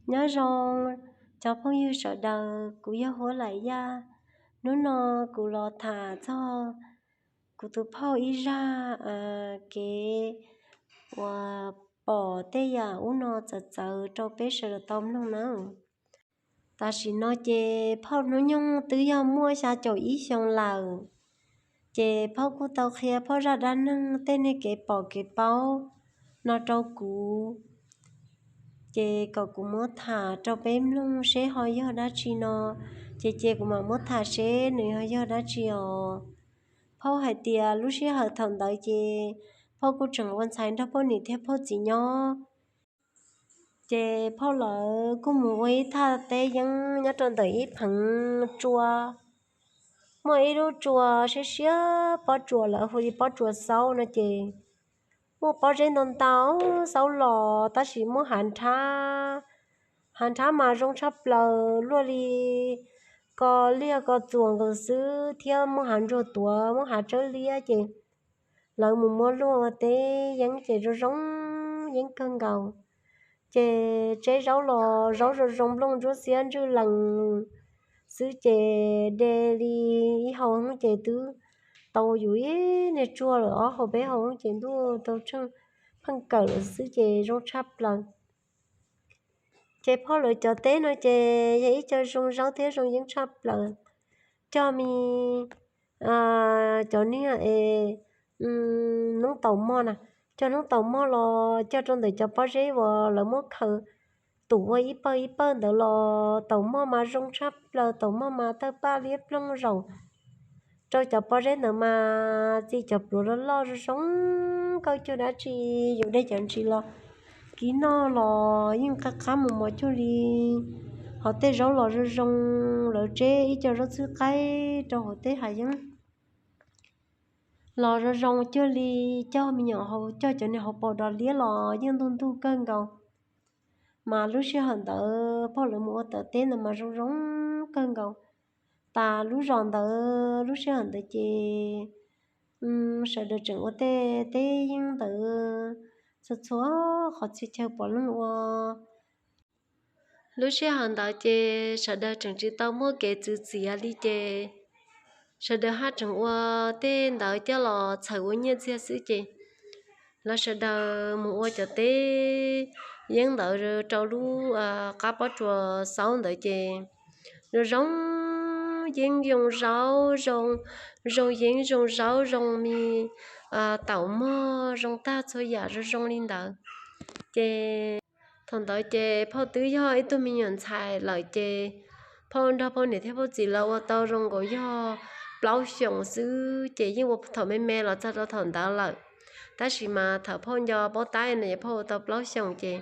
Nyob zoo cov phooj ywg sawv daws, kuv yog Huab Laim Yaj. Hnub no kuv los tham txog kuv tus phauj ib zaj kev uas pom tej yam ub no txawv txawv rau peb sawv daws tau mloog nawb. Tam sim no ces phauj hnub nyoog twb yog muaj xya caum ib xyoo lawm, ces phauj kuj tau qhia phauj zaj dab neeg tej neeg kev pom kev paub no rau kuv, ces kom kuv muab tham rau peb mloog seb ho yog dab tsi no, ces cia kuv mam muab tham seb nws ho yog dab tsi os. Phauj hais tias lub sij hawm thaum ntawd ces phauj kuj tseem ua ntxhais nrog phauj niam thiab phauj txiv nyob. Ces phauj lawv kuj mus ua ib thaj teb yeeb nyob rau ntawm ib pheev tsua, muaj ib lub tsua siab siab, pob tsuas lawv hu li pob tsuas xaub no ces muaj pob zeb ntau ntau xaub los tab sis muab hav nrhab, hav nrhab mas zoo tshaj plaws luaj li ko liaj ko txuas nkaus xwb thiab muaj hav ntsuag tuav muaj hav tsawb liab ces lawv mus muab luaj ua teb yeeb ces zoo zoo yeeb kawg nkaus. Ces tseb zaub los zaub zoo zoo nplooj ntsuab xiab ntswj lees xwb ces de li ib hau hoob ces twb tau yus ib niag tsuag lawm, ob hau peb hau hoob ces ntuj tau tsheej pheej kawm lawm xwb ces zoo tshaj plaws. Ces phauj lawv cov teb no ces yog ib co zoo zaub thiab zoo yeeb tshaj plaws. Cog me cov niag es noob taum mog na, cog noob taum mog los cog rau ntawm cov pob zeb uas lawv muab khaws tus ua ib pawg ib pawg ntawd los taum mog mas zoo tshaj plaws, taum mog mas tawg paj liab ploog zaum rau cov pob zeb ntawd mas txi cov pluav loj loj zoo zoo nkauj cuag dab tsi, yus de cov ntsis los kib noj los yeej qab qab mus mos cuag li. Hos tej zaub los zoo zoo, lawv tseb ib co zaub txhwb qaib rau hauv tej hav yeeb los zoo zoo cuag li. Coj me nyuam hauv, coj cov niag hauv paus dos liab los yeej ntug ntug kawg nkaus. Mas lub sij hawm ntawd phauj lawv mus ua taws teb ntawd mas zoo zoo kawg nkaus. Tas lub zos ntawd lub sij hawm ntawd ces sawv daws tseem ua tej teb yeeb ntawd txhua txhua qhov txhia chaw puav leej ua. Lub sij hawm ntawd ces sawv daws tseem tsis tau muaj kev txwv txiav li ces sawv daws haj tseem ua tej ntawd coj los txhawm ua nyiaj txiag xwb ces lawv sawv daws mus ua cov teb yeeb ntawd rau lub qab pob tsuas xaub ntawd ces zoo zoo yeeb zoo zaub, zoo yeeb zoo zaub zoo me taum mog zoo tag txhua yam zoo zoo li ntawd. Ces thaum ntawd ces phauj twb yog ib tug me nyuam ntxhais lawm ces phauj nrog phauj niam thiab phauj txiv lawv ua tau zoo nkaus yog plaub xyoos xwb ces yeej ua thaum me me los txog rau thaum ntawd lawm. Tab sis mas thaum phauj nco paub tab no es phauj ua tau plaub xyoos ces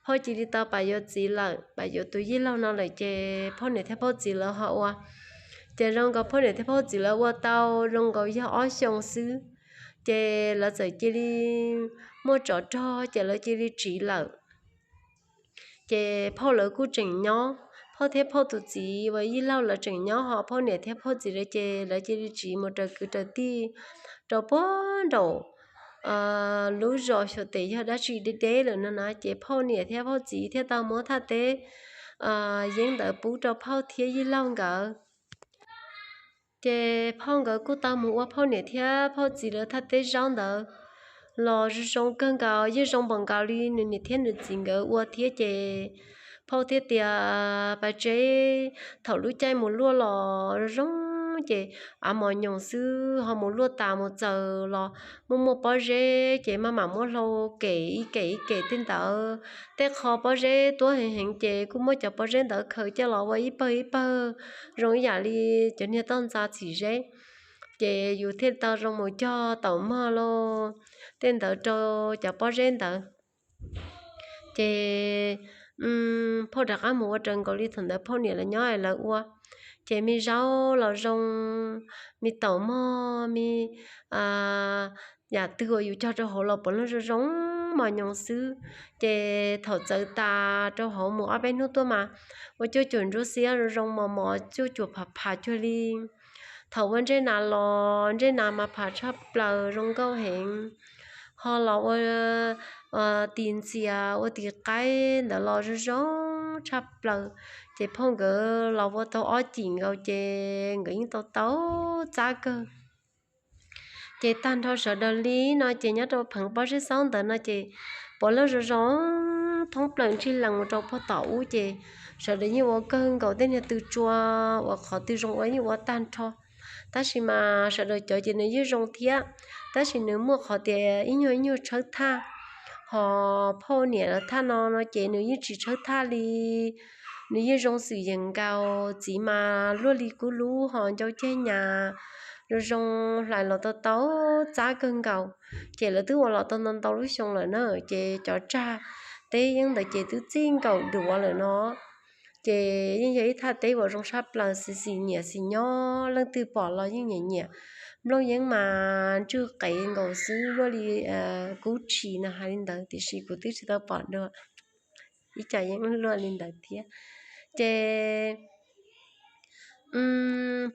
phauj cia li tau pam yuav txiv lawm, pam yuav tus yij laug no lawm ces phauj niam thiab phauj txiv lawv ho ua. Ces zoo nkaus phauj niam thiab phauj txiv lawv ua tau zoo nkaus yog ob xyoos xwb ces lawv txawm cia li muaj tsov rog ces lawv cia li tsiv lawm. Ces phauj lawv kuj tseem nyob, phauj thiab phauj tus txiv uas yij laug lawv tseem nyob, ho phauj niam thiab phauj txiv lawv ces lawv cia li tsiv mus raws kwv raws tij rau puag nraum lub zos xyuas tes yog dab tsi deb deb lawm no na. Ces phauj niam thiab phauj txiv thiaj tau muab thaj teb yeeb ntawd pub rau phauj thiab yij laug nkawd. Ces phauj nkawd kuj tau mus ua phauj niam thiab phauj txiv lawv thaj teb zaub ntawd los zoo zoo kawg nkaus, yeej zoo npaum nkaus li nws niam thiab nws txiv nkawd ua thiab. Ces phauj thiaj tias pab tseb, thaum lub caij mus luaj los zoo zoo ces av mos nyoos xwb, ho mus luaj tas mus txaws los muaj muaj pob zeb ces maj mam muab hlau kem ib kem ib kem tej ntawd. Tej qho pob zeb tuab heev heev ces kuj muab cov pob zeb ntawd khaws coj los ua ib pawg ib pawg zoo ib yam li cov niag toj ntxa txhim zeb. Ces yus thiaj tau zoo mus cog taum mog lauj, tej ntawd rau cov pob zeb ntawd. Ces phauj rov qab mus ua raws nkaus li thaum ntawd phauj niam lawv nyob es lawv ua. Ces me zaub los zoo, me taum mog, me yam twg uas yus cog rau hauv los puav leej zoo zoo mos nyoos xwb. Ces thaum txawv tas rau hauv mus ob peb hnub tuaj mas ua cuaj cuam ntsuab xiab zoo zoo mos mos cuaj cuam pham pham cuag li. Thaum ua ntsej nas los ntsej nas mas pham tshaj plaws zoo nkauj heev. Ho los ua tis ntxias ua tis qaib ntawd los zoo zoo tshaj plaws. Ces phauj nkawd los ua tau ob cim nkaus ces nkawd yeej tau tau txab kawg. Ces tag nrho sawv daws li no ces nyob rau pheev pob zeb xaub ntawd no ces puav leej zoo zoo thoob plaws ntsig lees mus rau puag tom ub ces sawv daws yeej ua kawg nkaus tej niag tw tsua uas qhov twg zoo ua yeej ua tag nrho. Tab sis mas sawv daws cov ces nws yeej zoo thiab, tab sis nws muaj qhov tias ib nyuag ib nyuag tshawb thaj, ho phauj niam lawv thaj no no ces nws yeej tsis tshawb thaj li. Nws yeej zoo xwm yees nkaus, txiv mas luaj li kub lub ho ncau ceg nyas, zoo zoo hlais los tau tau txab kawg nkaus. Ces lawv twb ua los tau ntau ntau lub xyoo lawm na, ces cov tsag teb yeeb ntawd ces twb txij nkaus duav lawm no. Ces yeej yog ib thaj teb uas zoo sab plaws, xis xis nyiam xis nyob, leej twg pom los yeej nyiam nyiam. Nplooj yeeb mas ntswj qev nkaus xwb, luaj li kub tshis no hais li ntawd, tiam sis kuv twb tsis tau pom dua. Ib co yeeb luaj li ntawd thiab. Ces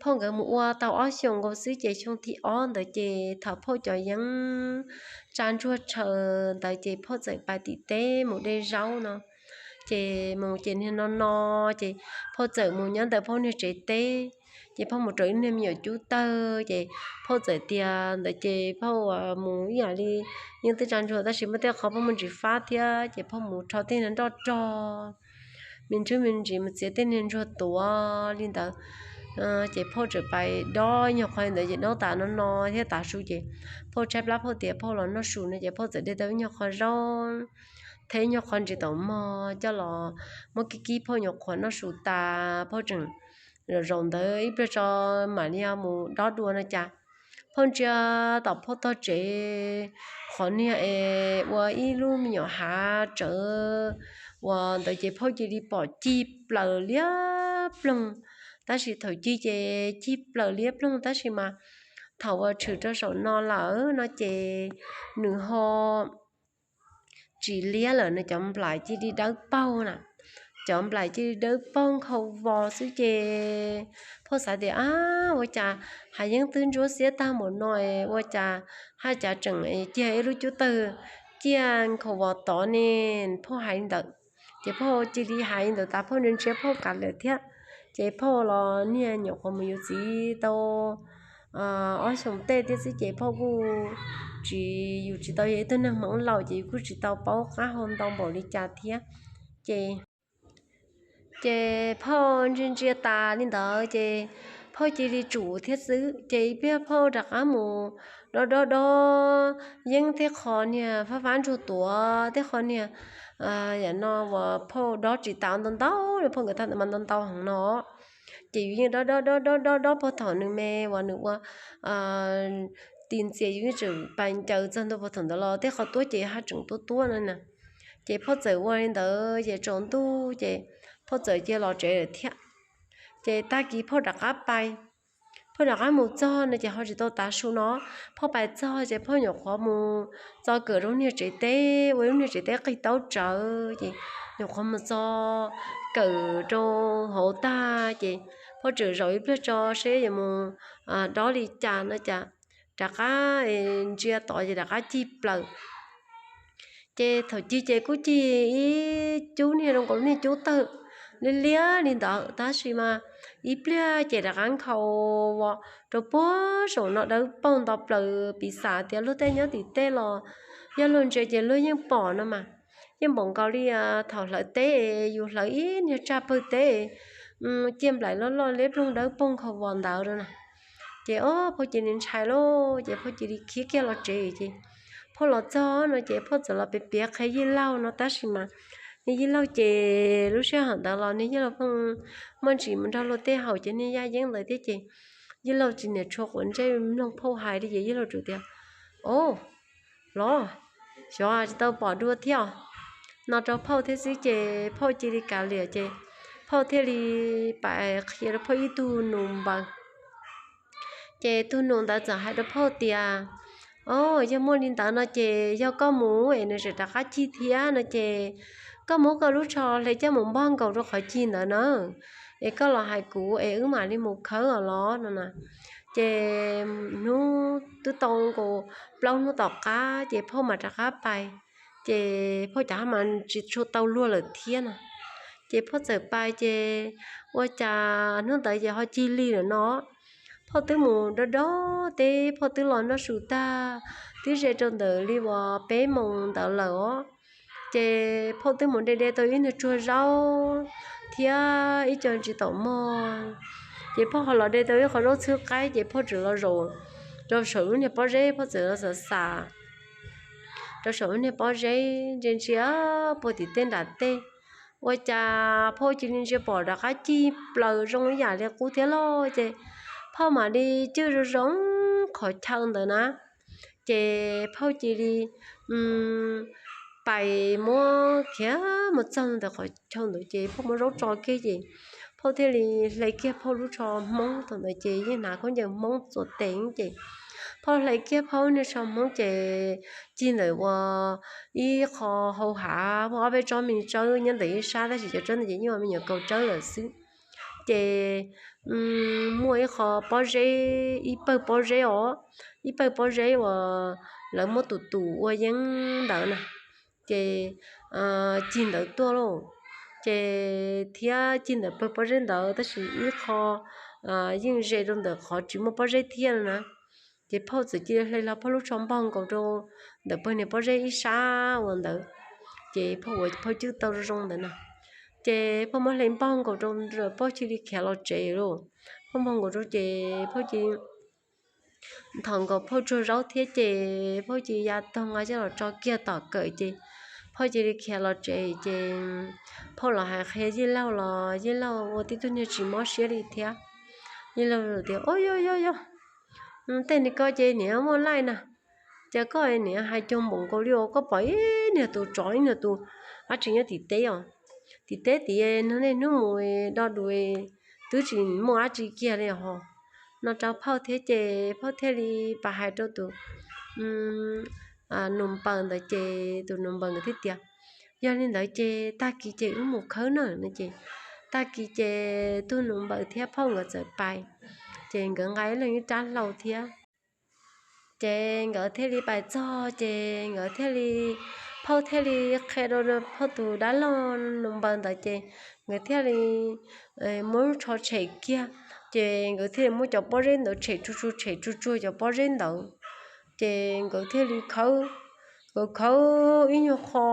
phauj nkawd mus ua tau ob xyoos nkaus xwb ces xyoo thib ob ntawd ces thaum phauj cov yeeb tsa ntsuag tshaws ntawd ces phauj txawm pais tim teb mus de zaub no. Ces mus ces niag no no, ces phauj txawm mus nyob ntawm phauj niag tsev teb. Ces phauj mus rau ib niag me nyuam cub tawg, ces phauj txawm tias ntawd ces phauj mus ib yam li yeej twb tsa ntsuag tab sis muaj tej qhov phauj muaj ntsis fab thiab, ces phauj mus rho tej niag nroj rog, me ntsis me ntsis mus txiav tej niag ntsuag tuav li ntawd. Ces phauj txawm pais dob nyuag qho li ntawd ces dob tas no no thiab tav su ces phauj tshaib plab, phauj tias phauj los noj su no ces phauj txawm de tau ib nyuag qho zaub thiab ib nyuag qho ntsis taum mog coj los muab kib kib phauj nyuam qhuav noj su tas, phauj tseem zaum zaum ntawd ib pliag tso mam li mus dob dua no cas phauj ntsia tom phauj tog tsev qhov niag es ua ib lub me nyuam hav tsawv uas ntawd ces phauj cia li pom cig plaws liab ploog. Tab sis thaum cig ces cig plaws liab ploog tab sis mas thaum uas tshwm rau saum no lawm no ces nws ho tsis liab lawm, nws cov nplaim cia li dawb paug na. Cov nplaim cia li dawb paug nkhaus vos xwb ces phauj xav tias, ab, ua cas hav yeeb twb ntsuab xiab tag npaum no es ua cas haj cav tseem cia ib lub cub tawg ciaj nkhaus vos tod ne? Phauj hais li ntawd. Ces phauj cia li hais li ntawd tas phauj ntsia ntsia phauj kav liam thiab. Ces phauj los niag nyuam qhuav mus yuav txiv tau ob xyoos tej thiab xwb ces phauj kuj tsis, yus tsis tau yog ib tug neeg hmoov laus ces yus kuj tsis tau paub qab hau ntau npaum li cas thiab. Ces, ces phauj ntsia ntsia tas li ntawd ces phauj cia li tsum thiab xwb. Ces ib pliag phauj rov qab mus dob dob dob yeeb tej qho niag fab fab ntsuag tuav tej qho niag yam no uas phauj dob tsis tas ntau ntau, phauj nkawd thaj ntawd mas ntau ntau heev no. Ces yus yeej dob dob dob dob dob dob puag thaum nws me uas nws ua ti ntxias, yus yeej tseem pais ncaws txog ntua puag thaum ntawd los tej qhov tuab ces haj tseem tuab tuab no na. Ces phauj txawm ua li ntawd ces tsaus ntuj ces phauj txawm cia los tsev lawm thiab. Ces tag kis phauj rov qab pais, phauj rov qab mus txog no ces ho tsis tau tav su no. Phauj pais txog ces phauj nyuam qhuav mus txo kawm rau niag tsev teb, ua lub niag tsev teb qig taub tsawv ces nyuam qhuav mus txo kawm rau hauv tag ces phauj tseem zaum ib pliag tso seb yuav mus dob li cas no cas rov qab ntsia tod ces rov qab cig plaws. Ces thaum cig ces kuj cig ib cub niag zoo nkaus niag cub tawg liab liab li ntawd tab sis mas ib pliag ces rov qab nkhaus vos rau puag saum no dawb paug nto plaws, piv xam tias luag tej nyob tim teb los yog luag ntsia ces luag yeej pom no mas. Yeej npaum nkaus li thaum hlawv teb, yus hlawv ib niag tsag pawg teb, ciaj nplaim loj loj liab ploog dawb paug nkhaus vos ntawd no na. Ces o phauj cia li ntshai lauj, ces phauj cia li khiav kiag los tsev ces phauj los txog no ces phauj txawm los piav piav qhia yij laug no tab sis mas niag yij laug ces lub sij hawm ntawd los niag yij laug pheej muaj ntsis mus nrog luag tej haus cov niag yaj yeeb ntawd thiab ces yij laug tsis niam tshua quav ntsej mloog phauj hais li ces yij laug tsuas tias, o, los, xyov tsis tau pom dua thiab os, no rau phauj thiab xwb ces phauj cia li kav liam ces phauj thiaj li pais qhia rau phauj ib tug nus npaws. Ces tug nus ntawd txawm hais rau phauj tias, o, yog muaj li ntawd no ces yog koj mus es nws tseem rov qab cig thiab no ces koj muab koj lub tsho hle coj mus npog nkaus rau qhov cig ntawd na, es koj los hais kuv es wb mam li mus khawb os los no na. Ces hnub twb tau nkaus plaub hnub tom qab ces phauj mam rov qab pais, ces phauj cov haj mas tsis tshua tau luag lawm thiab na. Ces phauj txawm pais ces ua cas hnub ntawd ces ho cig lig lawm no. Phauj twb mus dob dob teb, phauj twb los noj su tag, twb ze rau ntawm li uas peb moos ntawd lawm os. Ces phauj twb mus de de tau ib niag tsuag zaub thiab ib co ntsis taum mog. Ces phauj ho los de tau ib qho zaub txhwb qaib, ces phauj txawm los zaum rau saum lub niag pob zeb, phauj txawm los xav xav rau saum lub niag pob zeb ntsia ntsia puag tim tej nram tej. Ua cas phauj cia li ntsia pom rov qab cig plaws zoo ib yam li qub thiab lauj. Ces phauj mam li cwj zoo zoo qhov chaw ntawd na. Ces phauj cia li pais muab khiav mus txog ntawm qhov chaw ntawd ces phauj muab zaub tso kiag ces phauj thiaj li hle kiag phauj lub tsho hmoob thaum ntawd ces yeej hnav khaub ncaws hmoob txuas tes ces phauj hle kiag phauj niag tsho hmoob ces cig ntawm ua ib qho hau hav muaj ob peb tsob me tsawb nyob ntawm ib sab, tab sis cov tsawb ntawd ces yeej ua me nyuam kaus tsawb lawm xwb. Ces muaj ib qho pob zeb, ib pawg pob zeb os, ib pawg pob zeb uas lawv muab tus tus ua yeeb ntawd na. Ces cig ntawd tuaj lauj, ces thiab cig ntawm pawg pob zeb ntawd tab sis ib qho yeej ze rau ntawm qhov tsis muaj pob zeb thiab no na. Ces phauj txawm cia li hle hlo phauj lub tsho npog nkaus rau ntawm pawg niag pob zeb ib sab uas ntawd, ces phauj ua phauj cwj tau zoo zoo ntawd na. Ces phauj muab hle npog nkaus rau, phauj cia li khiav los tsev lauj. Phauj npog nkaus rau ces phauj cia li nthos nkaus phauj tsuag zaub thiab ces phauj cia li ya taug nqa coj los tso kiag tom kawm ces phauj cia li khiav los tsev ces phauj los hais qhia yij laug los yij laug ua tib tug niag tsis mob siab li thiab. Yij laug tias, Au, yog yog yog, tej niag ko ces niam muaj laij na, ces koj niam hais cuag npaum nkaus li uas koj pom ib niag tus tsov ib niag tus dab tsi nyob tim teb os. Tim teb tid, niaj hnub mus do dus twb tsis muaj dab tsi kiag li hos, no rau phauj thiab ces phauj thiaj li pab hais rau tus nus npaws ntawd ces tus nus npaws nkawd thiaj tias, Yog li ntawd ces tag kis ces wb mus khawb na no ces tag kis ces tug nus npaws thiab phauj nkawd txawm pais, ces nkawd nqa ib leeg ib rab hlau thiab. Ces nkawd thiaj li pais txog ces nkawd thiaj li, phauj thiaj li qhia rau phauj tus dab laug nus npaws ntawd ces nkawd thiaj li muab lub tsho tshem kiag, ces nkawd thiaj li muab cov pob zeb ntawd tshem tsuag tsuag tshem tsuag tsuag cov pob zeb ntawd, ces nkawd thiaj li khawb, nkawd khawb ib nyuag qho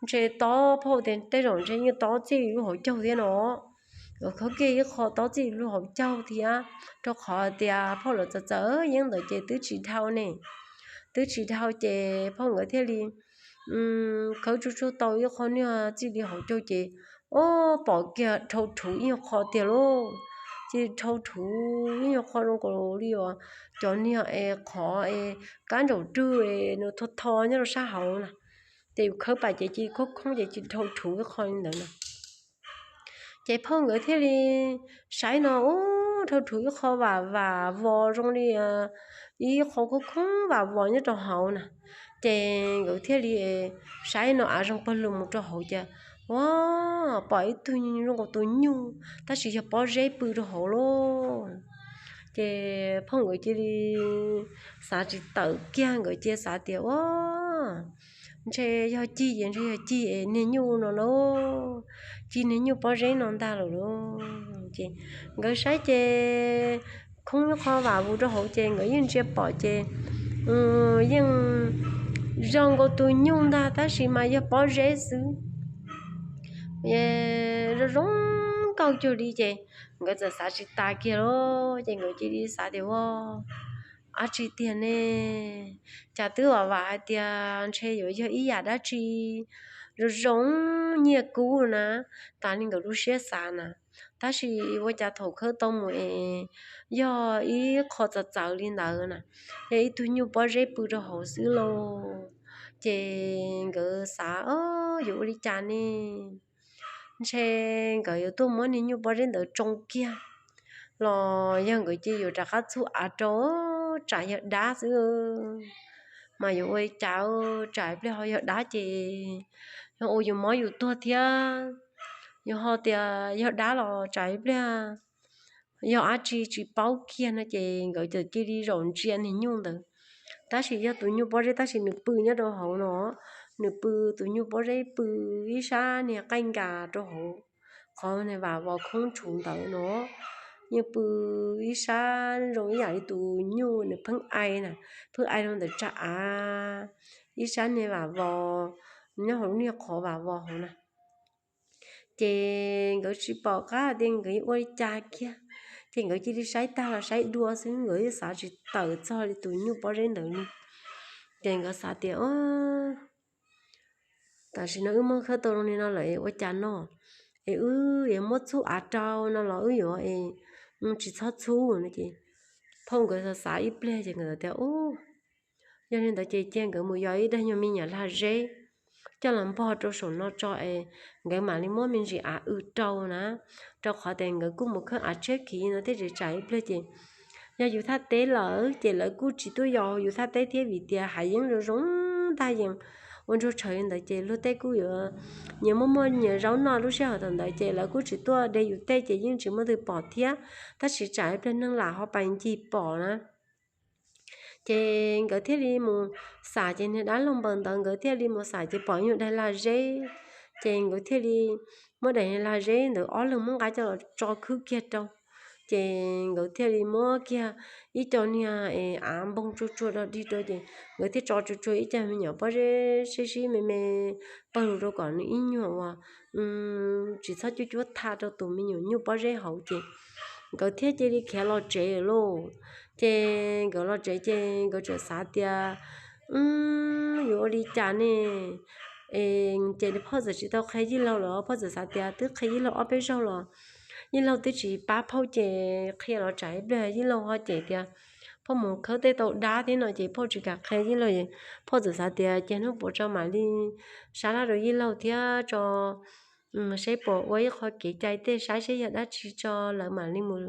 ntshe tob, phauj tias tej zaum ntshe yeej tob txij lub hauv caug thiab no. Nkawd khawb kiag ib qho tob txij lub hauv caug thiab, rau qhov tias phauj lawv txawv txawv yeeb ntawd ces twb tsis dhau ne, twb tsis dhau ces phauj nkawd thiaj li khawb tsuag tsuag tau ib qho niag txij li hauv caug ces, o, pom kiag dhau rhuv ib nyuag qho tiag lauj. Ces dhau rhuv ib nyuag qho zoo nkaus li uas cov niag es qhov es kab ntsaum rwg es nws tho tho nyob rau sab hauv na. Ces yus khawb pais ces cia li khoob khoob ces cia li dhau rhuv ib qho li ntawd na. Ces phauj nkawd thiaj li saib no, ub, dhau rhuv ib qho vam vam vos zoo li ib qho khoob khoob vam vos nyob rau hauv na. Ces nkawd thiaj li saib no av zoo pawg lug mus rau hauv ces, ua, pom ib tug zoo nkaus tus nyuj tab sis yog pob zeb pw rau hauv lauj. Ces phauj nkawd cia li xav tsis tawm kiag, nkawd cia li xav tias, ua, ntshe yog cig es ntshe yog cig es niag nyuj no lauj, cig niag nyuj pob zeb no ntag lawm lauj. Ces nkawd saib ces khoob qho vam vus rau hauv ces nkawd yeej ntsia pom ces yeej zoo nkaus tus nyuj ntag tab sis mas yog pob zeb xwb. Zoo zoo nkauj cuag li ces nkawd txawm xav tsis tas kiag lauj. Ces nkawd cia li xav tias, ua, dab tsi tiag ne? Cas twb vam vam hais tias ntshe yuav yog ib yam dab tsi zoo zoo nyiaj kub na, tas li nkawd lub siab xav na. Tab sis ua cas thaum khawb tau mus es yog ib qho txawv txawv li ntawd na, yog ib tug nyuj pob zeb pw rau hauv xwb lauj. Ces nkawd xav, o, yuav ua li cas ne? Ntshe nkawd yuav tuaj muab niag nyuj pob zeb ntawd tsoo kiag los yog nkawd cia yuav rov qab txug av rau, tsam yog dab xwb. Mas yuav ua li cas, tsam ib pliag ho yog dab ces yog ua yus mob yus tuag thiab. Yog ho tias yog dab los tsam ib pliag yog dab tsi tsis paub kiag no ces nkawd txawm cia li zaum ntsia niag nyuj ntawd. Tab sis yog tus nyuj pob zeb tab sis nws pw nyob rau hauv no, nws pw tus nyuj pob zeb pw ib sab niag qaij nkas rau hauv qhov niag vam vos khoob tshuv ntawd no, yeej pw ib sab zoo ib yam li tus nyuj nws pheej ai na, pheej ai rau ntawm tsag av, ib sab niag vam vos, nyob hauv niag qhov vam vos hauv na. Ces nkawd tsis pom qab tias nkawd yuav ua li cas kiag, ces nkawd cia li saib tag los saib dua xwb, nkawd yeej xav tsis tawm txog li tus nyuj pob zeb ntawd li. Ces nkawd xav tias, tam sim no wb muab khawb tau zoo li no lawm es ua cas no, es wb yuav muab txhub av rau no los wb yuav es tsis txhob txhub no. Ces phauj nkawd xav xav ib pliag ces nkawd tias, u, yog li ntawd ces cia nkawd mus yos ib daig nyuag me nyuam lag zeb coj los npog rau saum no tso es nkawd mam li muab me ntsis av w rau na, rau qhov tias nkawd kuj mus khawb av tshiab khiv no thiab, tsam ib pliag ces yog yus thaj teb lawm ces lawv kuj tsis tuaj yos yus thaj teb thiab, vim tias hav yeeb zoo zoo ntag, yeej ua ntsuag tshawv li ntawd ces luag tej kuj yuav nyias muaj muaj nyias zaub noj lub sij hawm thaum ntawd ces lawv kuj tsis tuaj de yus tej ces yeej tsis muaj leej twg pom thiab, tab sis tsam ib pliag neeg lam ho pais ncig pom na. Ces nkawd thiaj li mus xam, ces niag dab laug npaws ntawd nkawd thiaj li mus xam ces pom ib nyuag daim lag zeb, ces nkawd thiaj li muab daim lag zeb ntawd ob leeg muab nqa coj los tso khwb kiag rau. Ces nkawd thiaj li muab kiag ib co niag av npoog tsuag tsuag dog dig rau, ces nkawd thiaj tso tsuag tsuag ib co me nyuam pob zeb sib sib me me pawg lug rau kom nws ib nyuag uas tsis txhob cuab cuab tha rau tus me nyuam nyuj pob zeb hauv, ces nkawd thiaj cia li khiav los tsev lauj. Ces nkawd los tsev ces nkawd txawm xav tias, yuav ua li cas ne? Es ces phauj txawm tsis tau qhia yij laug lawm, phauj txawm xav tias twb qhia yij laug ob peb zaug los yij laug twb tsis pab phauj, ces qhia los tsam ib pliag yij laug ho cem tias phauj mus khawb tej tau dab thiab no ces phauj tsis kam qhia yij laug. Phauj txawm xav tias ces hnub puas tso mam li sab laj rau yij laug thiab tso, seb puas ua ib qho kev cai tej saib seb yog dab tsi tso lawv mam li mus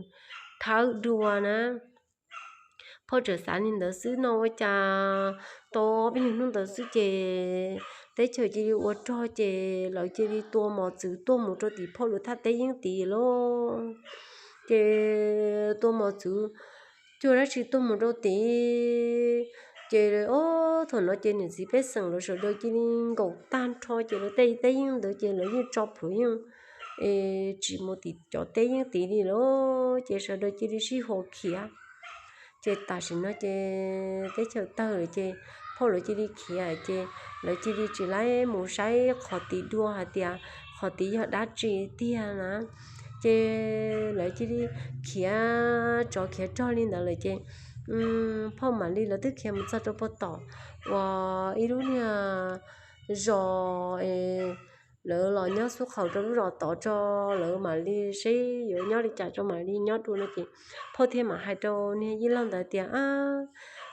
khawb dua na. Phauj txawm xav li ntawd xwb no ua cas tau ob peb nyuag hnub ntawd xwb ces teb chaws cia li ua rog ces lawv cia li tua mos txwv tuaj mus rau tim phauj lawv thaj teb yeeb tid lauj. Ces tua mos txwv cuag dab tsi tuaj mus rau tid, ces ob thaum no ces niam txiv pej xeem lawv sawv daws cia li nkaum tag nrho ces lawv tej teb yeeb ntawd ces lawv yeej tso plhuav yeej es tsis mus tim cov teb yeeb tid li lauj, ces sawv daws cia li sib hos khiav. Ces tam sim no ces teb chaws tawg lawm ces phauj lawv cia li khiav ces lawv cia li tsis laib mus saib qhov tid dua hais tias qhov tid yog dab tsi tiag na. Ces lawv cia li khiav tsov khiav rog li ntawd lawm ces phauj mam li lawv twb khiav mus txog rau puag tom uas ib lub niag zos, lawv los nyob xub qhaum rau lub zos tod tso, lawv mam li seb yuav nyob li cas tso mam li nyob dua no ces phauj thiaj mam hais rau niag yij laug ntawd tias,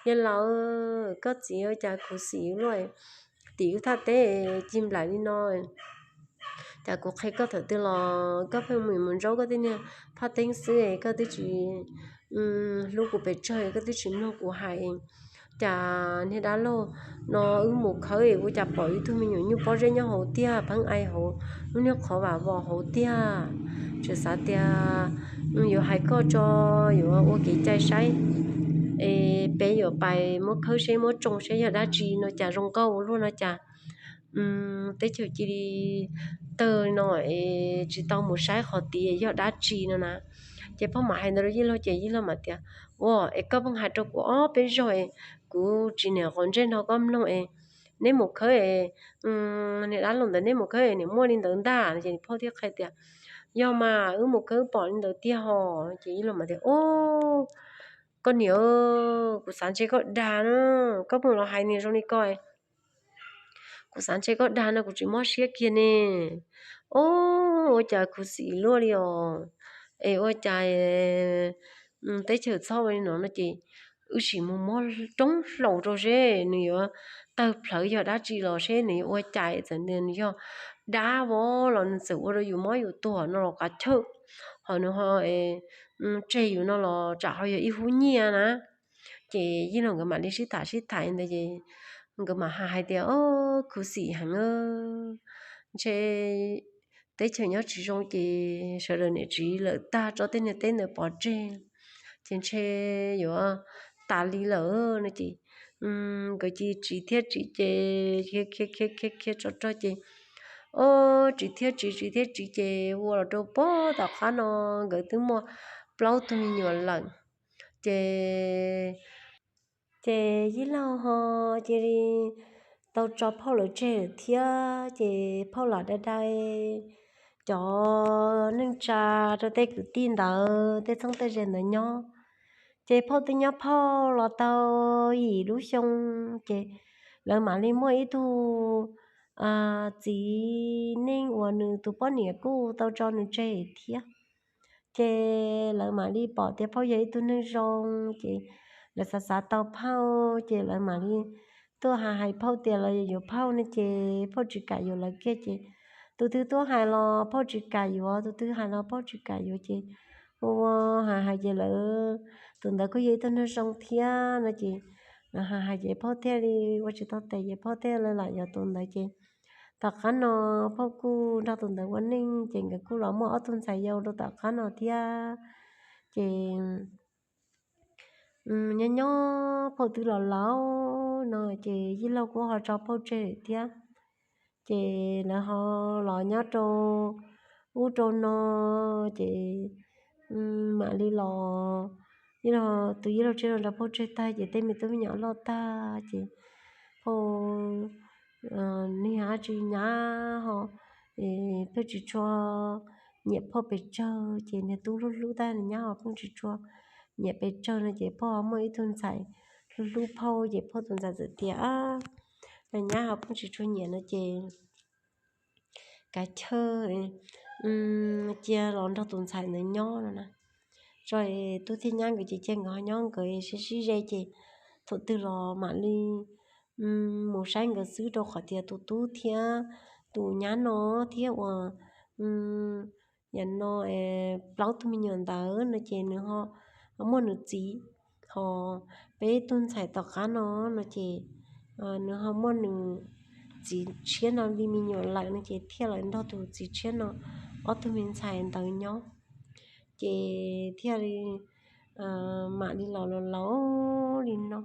yawg laus, koj txiv ua cas khuv xim luaj, tim wb thaj teb cig nplaim li no. Cas kuv qhia koj thaum twg los koj pheej mus mus ntsaub koj tej niag phaj teeb xwb, koj twb tsis hlub kuv pes tsawg, koj twb tsis mloog kuv hais. Cas niag dab laug no wb mus khawb ua cas pom ib tug me nyuam nyuj pob zeb nyob hauv tiag, pheej ai hauv lub niag qhov vam vos hauv tiag. Txawm xav tias yuav hais koj tso, yuav ua kev cai saib es peb yuav pais muab khawb seb muab tsoo seb yog dab tsi no cas zoo nkauj ua luaj no cas teb chaws cia li tawg no es tsis tau mus saib qhov tid yog dab tsi no na. Ces phauj mam hais ntawd rau yij laug ces yij laug mam tias, ua es koj pheej hais rau kuv ob peb zaug es kuv tsis niam qhov ntsej nrog koj mloog es neb mus khawb es niag dab laug ntawd neb mus khawb es niam muaj li ntawd ntag. Ces phauj thiaj qhia tias, yog mas wb mus khawb pom li ntawd tiag hos. Ces yij laug mam tias, o, koj niam, kuv xav ntshe koj dag na, koj pheej los hais niag zoo li ko. Kuv xav ntshe koj dag no kuv tsis mob siab kiag ne. O, ua cas khuv xim luaj li os. Es ua cas teb chaws txhob ua li no no ces wb sim mus muab roob hlaus rau seb nws yuav tawg plhawv yog dab tsi los seb nws yuav ua cas, txawm nws yog dab vov los nws txawm ua rau yus mob yus tuag no los qab chawj, ho nws ho tseg yus no los tsam ho yog ib hub nyiaj na. Ces yij laug nkawd mam li sib tham sib tham ntawd ces nkawd mam hais tias, o, khuv xim heev, ntshe teb chaws nyob tsis zoo ces sawv daws niam txiv lawm tag, tso tej niag teb ntawd pov tseg, ces ntshe yuav tas li lawm no ces nkawd cia li tsiv thiab tsiv ces khiav khiav khiav khiav tso rog ces, ob, tsiv thiab tsiv tsiv thiab tsiv ces ua los rau pog tom qab no nkawd twb muaj plaub tug me nyuam lawm. Ces, ces yij laug ho cia li tau tso phauj lawv tseg lawm thiab ces phauj lam dai dai cov neej tsa rau tej kwv tij ntawd tej txheeb tej ze ntawd nyob. Ces phauj twb nyob phauj los tau yim lub xyoo ces lawv mam li muaj ib tug txiv neej uas nws tus poj niam kuj tau tso nws tseg thiab. Ces lawv mam li pom tias phauj yog ib tug neeg zoo ces lawv xav xav tau phauj ces lawv mam li tuaj hais hais phauj tias lawv yuav phauj ne ces phauj tsis kam yuav lawv kiag ces tus twg tuaj hais los phauj tsis kam yuav, tus twg hais los phauj tsis kam yuav ces ua ua hais hais ces lawv, tus ntawd kuj yog ib tug neeg zoo thiab no ces hais hais ces phauj thiaj li ua tsis tau tes ces phauj thiaj li lam yuav tus ntawd ces tom qab no phauj kuj nrog tus ntawd ua neej ces nkawd kuj los muaj ob tug ntxhais yau rau tom qab no thiab. Ces nyob nyob phauj twb los laus no ces yij laug kuj ho tso phauj tseg thiab. Ces lawv ho los nyob rau ub rau no ces mam li los, tus yij laug tseg los nrog phauj tseg tag ces tej me tub me nyuam loj tag ces phauj niag dab tsi nyab ho pheej tsis tshua nyiam phauj pes tsawg ces niag tub hlub hlub tag niag nyab ho pheej tsis tshua nyiam pes tsawg no ces phauj ho muaj ib tug ntxhais hlub hlub phauj ces phauj tus ntxhais txawm tias, niag nyab ho pheej tsis tshua nyiam no ces kav chawj cia los nrog tus ntxhais ntawd nyob no na. Tso tub thiab nyab nkawd ces cia nkawd ho nyob nkawd sib sib ze ces thaum twg los mam li mus saib nkawd xwb rau qhov tias tus tub thiab tus nyab no thiab uas yam no plaub tug me nyuam ntawd no ces nws ho muaj nws txiv, ho peb tug ntxhais tom qab no no ces nws ho muaj nws txiv tshiab no li me nyuam lawm no ces thiaj los nrog tus txiv tshiab no ob tug me ntxhais ntawd nyob. Ces thiaj li mam li los los laus li no.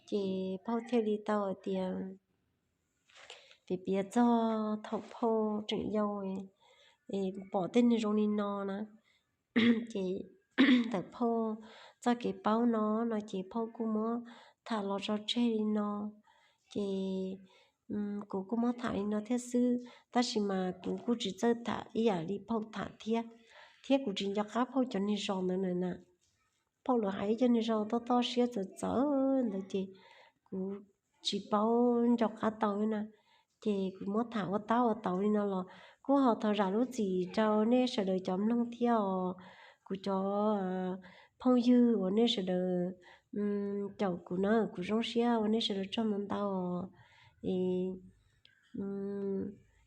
Ces phauj thiaj li tau hais tias, piav piav txog thaum phauj tseem yau pom tej neeg zoo li no na, ces ntawm phauj txoj kev paub no no ces phauj kuj muab tham los tso tseg li no. Ces kuv kuj muab tham li no thiab xwb, tab sis mas kuv kuj tsis txawj tham ib yam li phauj tham thiab, thiab kuv tsis nco qab phauj cov neeg zoo ntawd na. Phauj lawv hais ib co neeg zoo toj toj siab txawv txawv ntawd ces kuv tsis paub nco qab tau na. Ces kuv muab tham ua tab ua taug li no los kuj ho thov zam lub txim rau nej sawv daws cov mloog thiab os. Kuv cov phooj ywg uas nej sawv daws caum kuv na, kuv zoo siab ua nej sawv daws tsaug ntau ntau.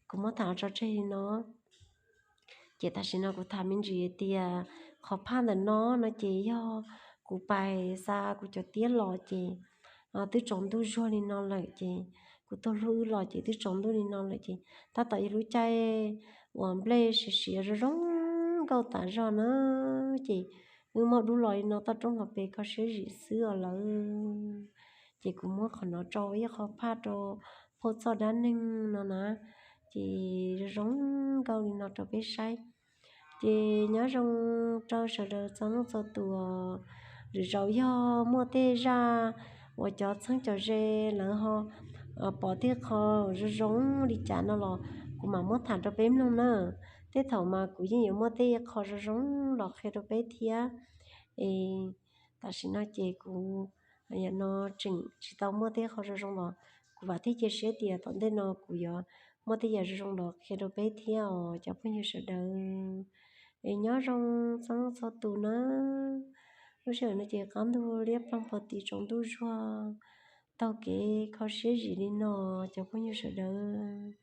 Kuv muab tham los tso tseg li no. Ces tam sim no kuv tham me ntsis tias qhov phaj ntawm no no ces yog kuv pais xa kuv cov tiab los ces twb tsaus ntuj zuag li no lawm ces kuv tuaj hlub wb los ces twb tsaus ntuj li no lawm ces tab tom yog lub caij uas nplej siav siav zoo zoo nkauj tas zog na. Ces wb muaj dub los li no toj roob hauv pes kho siab zim xwb os lawm. Ces kuv muab qhov no tso ua ib qho phaj rau phauj txoj dab neeg no na, ces zoo zoo nkauj li no rau peb saib. Ces nyob zoo rau sawv daws txhua leej txhua tus. Lwm zaus yog muaj tej zaj uas cov txheeb cov ze lawv ho pom tej qho zoo zoo li cas no los kuv mam muab tham rau peb mloog na. Tej thaum mas kuv yeej yuav muaj tej qho zoo zoo los qhia rau peb thiab. Es tam sim no ces kuv yam no tseem tsis tau muaj tej qho zoo zoo los kuv vam thiab cia siab tias tom ntej no kuv yuav muaj tej yam zoo zoo los qhia rau peb thiab os cov phooj ywg sawv daws. Es nyob zoo txhua leej txhua tus na. Lub sij hawm no ces qab ntug liab ploog pog tis tsaus ntuj zuag, taug kev kho siab zim li no cov phooj ywg sawv daws.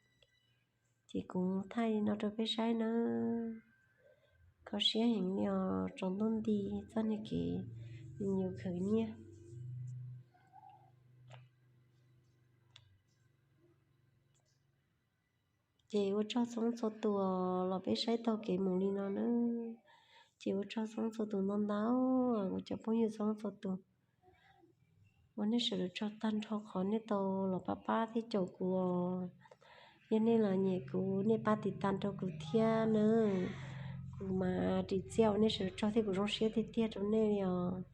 Ces kuv thaij li no rau peb saib na. Kho siab heev li os, tsaus ntuj nti txoj niag kev me nyuam khwv nyiaj. Ces ua tsaug txhua leej txhua tus los peb saib taug kev mus li no na. Ces ua tsaug txhua leej txhua tus ntau ntau, kuv cov phooj ywg txhua leej txhua tus. Ua nej sawv daws tsaug tag nrho qhov nej tau los pab pab thiab caum kuv os. Yog nej los nyiam kuv nej pab tiv tas rau kuv thiab nawb. Kuv mas ris txiaj ua nej sawv daws tsaug thiab kuv zoo siab tiag tiag rau nej li os.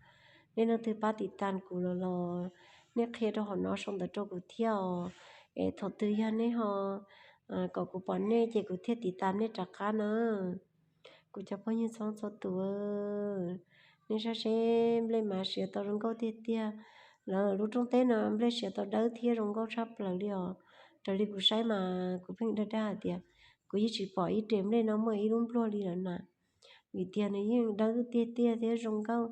Nej leej twg pab tiv tas kuv los los nej qhia rau hauv no sau ntawv rau kuv thiab os. Es thaum twg yog nej ho kom kuv pom nej ces kuv thiaj tiv tas nej rov qab na. Kuv cov phooj ywg txhua txhua tus, nej saib seb nplej mas siav tau zoo nkauj tiag tiag. Lawv lub rooj teb no nplej siav tau dawb thiab zoo nkauj tshaj plaws li os. Raws li kuv saib mas kuv pheej dag dag hais tias kuv yeej tsis pom ib re nplej no muaj ib lub npluag li lawm na. Vim tias nws yeej dawb tiag tiag thiab zoo nkauj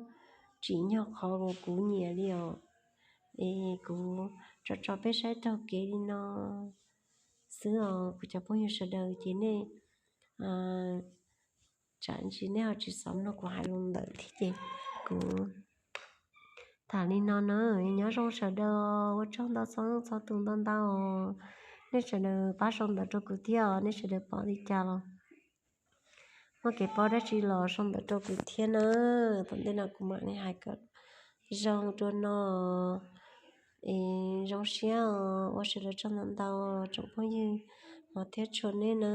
tsim nyog qhov uas kuv nyiam li os. Es kuv tso tso peb saib taug kev li no xwb os kuv cov phooj ywg sawv daws ces nej tsam ntsis nej ho tsis xav mloog kuv hais lus ntawm thiab ces kuv tham li no na. Nyob zoo sawv daws, ua tsaug ntau txhua txhua tus ntau ntau. Nej sawv daws pab sau ntawv rau kuv thiab os, nej sawv daws pom li cas los muaj kev paub dab tsi los sau ntawv rau kuv thiab na. Tom ntej no kuv mam li hais kom zoo dua no. Es zoo siab os, ua sawv daws tsaug ntau ntau tsoom phooj ywg hmov thiab tshua nej na.